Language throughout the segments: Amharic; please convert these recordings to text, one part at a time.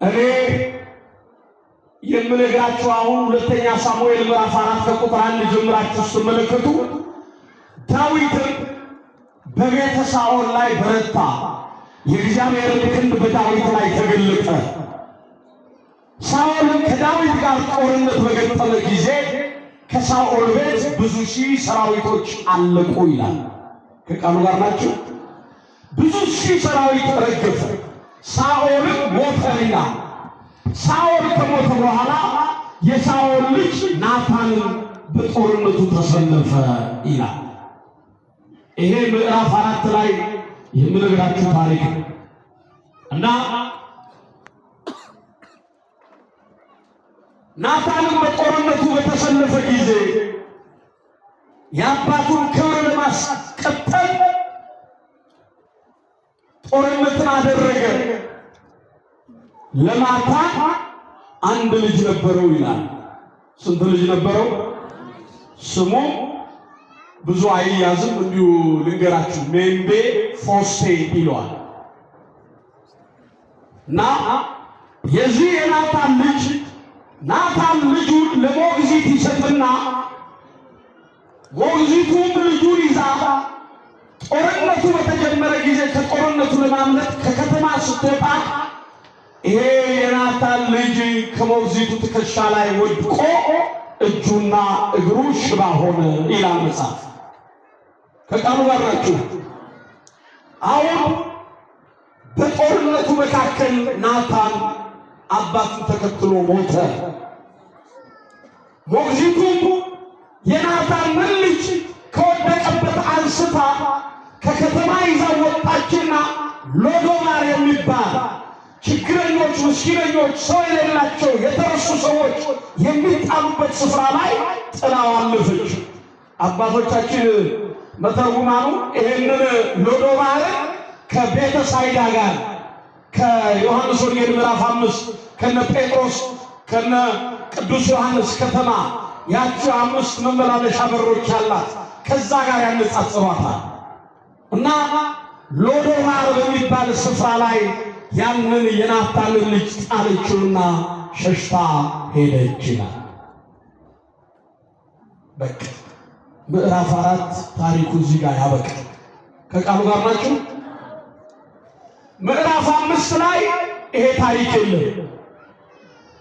እኔ የምነግራችሁ አሁን ሁለተኛ ሳሙኤል ምዕራፍ 4 ከቁጥር 1 ጀምራችሁ ስትመለከቱ ዳዊትም በቤተ ሳኦል ላይ በረታ፣ የእግዚአብሔር ክንድ በዳዊት ላይ ተገለጠ። ሳኦልም ከዳዊት ጋር ጦርነት በገጠመ ጊዜ ከሳኦል ቤት ብዙ ሺህ ሰራዊቶች አለቁ ይላል። ከቃሉ ጋር ናቸው። ብዙ ሺህ ሰራዊት ረገፈ፣ ሳኦልም ሞተ ይላል። ሳኦል ከሞተ በኋላ የሳኦል ልጅ ናታንን በጦርነቱ ተሰለፈ ይላል። ይሄ ምዕራፍ 4 ላይ የምነግራችሁ ታሪክ እና ናታንም በጦርነቱ በተሰለፈ ጊዜ የአባቱን ክብር ለማስቀጠል ጦርነትን አደረገ። ለናታን አንድ ልጅ ነበረው ይላል። ስንት ልጅ ነበረው? ስሙ ብዙ አይያዝም፣ እንዲሁ ልንገራችሁ። ሜምቤ ፎሴ ይለዋል። እና የዚህ የናታን ልጅ ናታን ልጁን ለሞግዚት ይሰጥና ሞግዚቱም ልጁን ይዛ ጦርነቱ በተጀመረ ጊዜ ከጦርነቱ ለማምለጥ ከከተማ ስትወጣ ይሄ የናታን ልጅ ከሞግዚቱ ትከሻ ላይ ወድቆ እጁና እግሩ ሽባ ሆነ ይላል መጽሐፍ። ከቃሉ ጋር ናችሁ። አሁን በጦርነቱ መካከል ናታን አባቱን ተከትሎ ሞተ። ሞግዚቱም የናታንን ልጅ ከወደቀበት አንስታ ከከተማ ይዛ ወጣችና ሎዶባር የሚባል ችግረኞች፣ ምስኪነኞች፣ ሰው የሌላቸው የተረሱ ሰዎች የሚጣሉበት ስፍራ ላይ ጥላው አለፈች። አባቶቻችን መተርጉማኑ ይሄንን ሎዶባርን ከቤተ ሳይዳ ጋር ከዮሐንስ ወንጌል ምዕራፍ 5 ከነ ጴጥሮስ ከነ ቅዱስ ዮሐንስ ከተማ ያቺ 5 መመላለሻ በሮች አላት ከዛ ጋር ያነጻጽሯታል። እና ሎዶባር በሚባል ስፍራ ላይ ያንን የናታንን ልጅ ጣለችውና ሸሽታ ሄደች ይላል። በቃ ምዕራፍ 4 ታሪኩ እዚህ ጋር ያበቃል። ከቃሉ ጋር ናችሁ። ምዕራፍ 5 ላይ ይሄ ታሪክ የለም።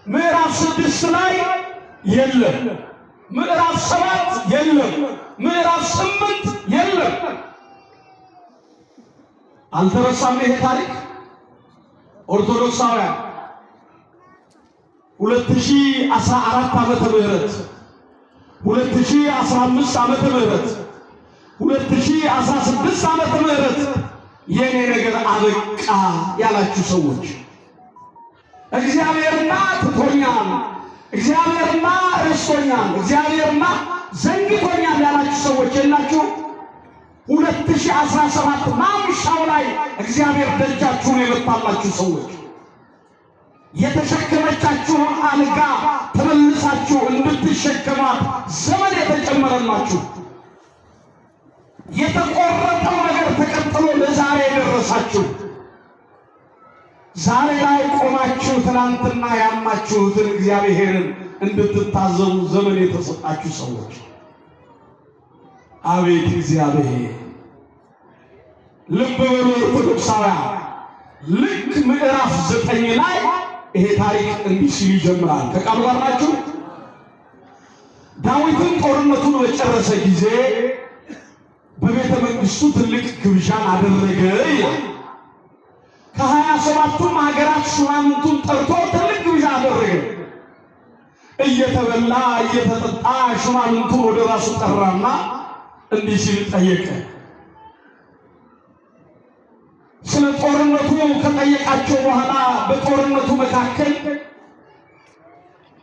ምዕራፍ 6 ላይ የለም። ምዕራፍ 7 የለም። ምዕራፍ 8 የለም። አልተረሳም ይሄ ታሪክ። ኦርቶዶክሳውያን 2014 ዓመተ ምህረት 2015 ዓመተ ምህረት 2016 ዓመተ ምህረት የኔ ነገር አበቃ ያላችሁ ሰዎች እግዚአብሔርማ ትቶኛል፣ እግዚአብሔርማ ረስቶኛል፣ እግዚአብሔርማ ዘንግቶኛል ያላችሁ ሰዎች የላችሁ? 2017 ማምሻው ላይ እግዚአብሔር ደጃችሁን የመታላችሁ ሰዎች የተሸከመቻችሁን አልጋ ተመልሳችሁ እንድትሸከሟት ዘመን የተጨመረላችሁ የተቆረጠው ነገር ተቀጥሎ ለዛሬ የደረሳችሁ ዛሬ ላይ ቆማችሁ ትናንትና ያማችሁትን እግዚአብሔርን እንድትታዘቡ ዘመን የተሰጣችሁ ሰዎች አቤት እግዚአብሔር! ልብ በሉ ኦርቶዶክሳውያን። ልክ ምዕራፍ 9 ላይ ይሄ ታሪክ እንዲህ ሲል ይጀምራል። ከቃሉ ጋር ናችሁ። ዳዊትም ጦርነቱን በጨረሰ ጊዜ በቤተ መንግስቱ ትልቅ ግብዣን አደረገ ይላል። ከ27ቱም ሀገራት ሹማምንቱን ጠርቶ ትልቅ ግብዣ አደረገ። እየተበላ እየተጠጣ ሹማምንቱን ወደ ራሱ ጠራና እንዲህ ሲል ጠየቀ። ስለ ጦርነቱ ከጠየቃቸው በኋላ በጦርነቱ መካከል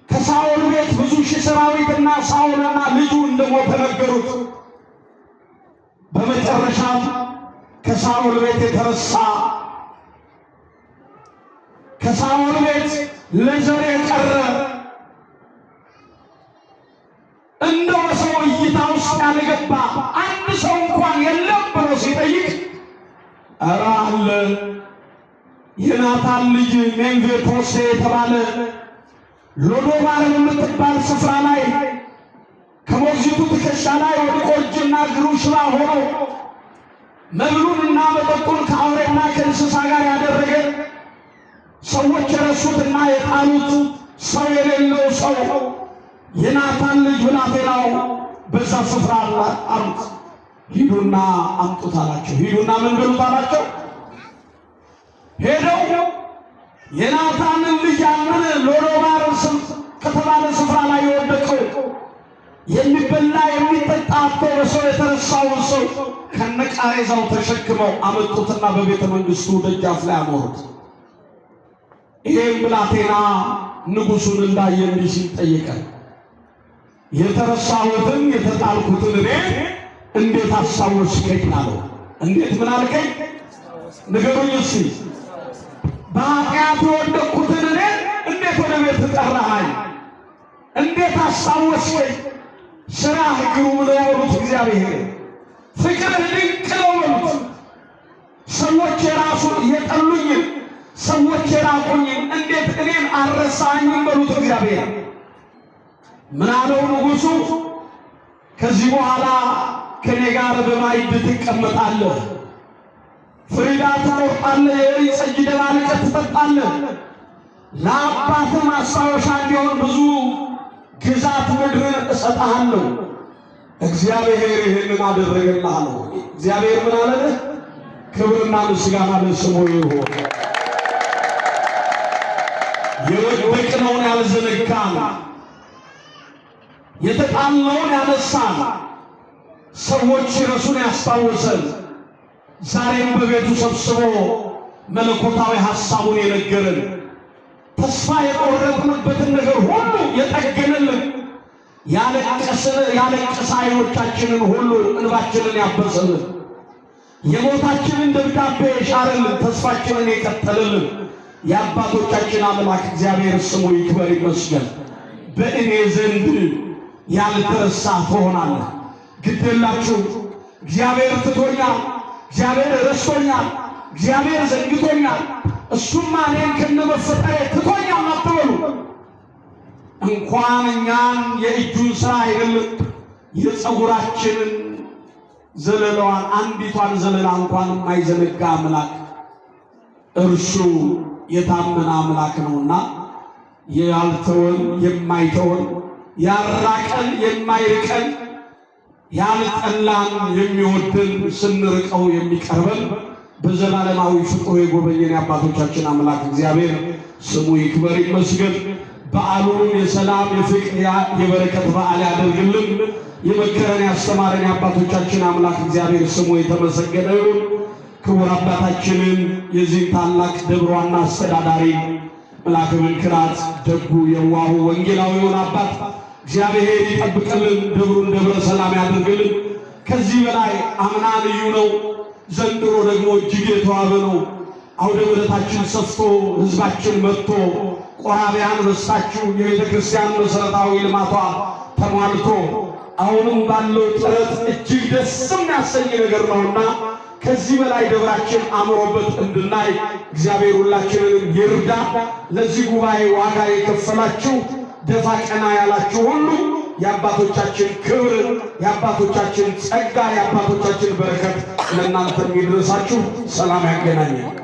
ከሳኦል ቤት ብዙ ሺህ ሰራዊትና ሳኦልና ልጁ እንደሞተ ነገሩት። በመጨረሻም ከሳኦል ቤት የተረሳ ከሳኦል ቤት ለዘር የቀረ እንደው ሰው እይታ ውስጥ ያልገባ አንድ ሰው እንኳን የለም ብሎ ሲጠይቅ ኧረ አለ፣ የናታን ልጅ ሜምፊቦስቴ የተባለ ሎዶባር በምትባል ስፍራ ላይ ከሞግዚቱ ትከሻ ላይ ወድቆ እጅና እግሩ ሽባ ሆኖ መብሉንና መጠጡን ከአውሬና ከእንስሳ ጋር ያደረገ ሰዎች የረሱትና የጣሉት ሰው የሌለው ሰው የናታን ልጅ ብላቴናው በዛ ስፍራ አሉት። ሂዱና አምጡት አላቸው። ሂዱና ምን በሉት አላቸው። ሄደው የናታንን ልጅ ያንን ሎዶባር ከተባለ ስፍራ ላይ የወደቀው የሚበላ የሚጠጣ አጥቶ በሰው የተረሳውን ሰው ከነቃሬዛው ተሸክመው አመጡትና በቤተ መንግስቱ ደጃፍ ላይ አኖሩት። ይህም ብላቴና ንጉሱን እንዳየ እንዲህ ሲል ጠየቀ። የተረሳሁትን የተጣልኩትን እኔ እንዴት አስታወስከኝ አለው። እንዴት ምን አልከኝ? ንገሩኝ እስኪ። በኃጢአት የወደቅኩትን እኔ እንዴት ወደ ቤት ጠራኸኝ? እንዴት አስታወስከኝ? ስራህ ግሩም ነው በሉት። እግዚአብሔር ፍቅርህ ድንቅ ነው በሉት። ሰዎች የራሱ የጠሉኝን ሰዎች የራቁኝን እንዴት እኔን አልረሳኸኝም በሉት። እግዚአብሔር ምን አለው ንጉሡ? ከዚህ በኋላ ከኔ ጋር በማዕድ ትቀመጣለህ፣ ፍሪዳ ትቆርጣለህ፣ የወይን ጠጅ ደባልቀህ ትጠጣለህ። ለአባትህ ማስታወሻ እንዲሆን ብዙ ግዛት ምድርን እሰጥሃለሁ። እግዚአብሔር ይህንን አደረገልህ አለው። እግዚአብሔር ምን አለልህ? ክብርና ምስጋና ለስሙ ይሁን። የወደቅነውን ያልዘነጋን፣ የተጣልነውን ያነሳን፣ ሰዎች ሲረሱን ያስታወሰን፣ ዛሬም በቤቱ ሰብስቦ መለኮታዊ ሐሳቡን የነገረን፣ ተስፋ የቆረጥንበትን ነገር ሁሉ የጠገነልን፣ ያለቀሰ ዓይኖቻችንን ሁሉ እንባችንን ያበሰልን፣ የሞታችንን ደብዳቤ የሻረልን፣ ተስፋችንን የቀጠለልን የአባቶቻችን አምላክ እግዚአብሔር ስሙ ይክበር ይመስገን። በእኔ ዘንድ ያልተረሳ ትሆናለህ። ግድ የላችሁ፣ እግዚአብሔር ትቶኛል፣ እግዚአብሔር ረስቶኛል፣ እግዚአብሔር ዘንግቶኛል፣ እሱማ እኔን ከነመፈጠሬ ትቶኛል አትበሉ። እንኳን እኛን የእጁን ሥራ አይደለም የፀጉራችንን ዘለላዋን አንዲቷን ዘለላ እንኳን የማይዘነጋ አምላክ እርሱ የታመነ አምላክ ነውና ያልተወን የማይተወን፣ ያራቀን የማይርቀን፣ ያልጠላን የሚወድን፣ ስንርቀው የሚቀርበን፣ በዘላለማዊ ፍቅሩ የጎበኘን የአባቶቻችን አምላክ እግዚአብሔር ስሙ ይክበር ይመስገን። በዓሉን የሰላም የፍቅር የበረከት በዓል ያደርግልን። የመከረን ያስተማረን የአባቶቻችን አምላክ እግዚአብሔር ስሙ የተመሰገነ ይሁን። ክቡር አባታችንን የዚህን ታላቅ ደብር ዋና አስተዳዳሪ መልአከ መንክራት ደጉ የዋሁ ወንጌላዊውን አባት እግዚአብሔር ይጠብቅልን፣ ደብሩን ደብረ ሰላም ያደርግልን። ከዚህ በላይ አምና ልዩ ነው፣ ዘንድሮ ደግሞ እጅግ የተዋበ ነው። አውደ ምሕረታችን ሰፍቶ ሕዝባችን መጥቶ ቆራቢያን በስታችሁ የቤተ ክርስቲያን መሰረታዊ ልማቷ ተሟልቶ አሁንም ባለው ጥረት እጅግ ደስ የሚያሰኝ ነገር ነውና ከዚህ በላይ ደብራችን አምሮበት እንድናይ እግዚአብሔር ሁላችንንም ይርዳ። ለዚህ ጉባኤ ዋጋ የከፈላችሁ ደፋ ቀና ያላችሁ ሁሉ የአባቶቻችን ክብር፣ የአባቶቻችን ጸጋ፣ የአባቶቻችን በረከት ለእናንተ የሚድረሳችሁ። ሰላም ያገናኛል።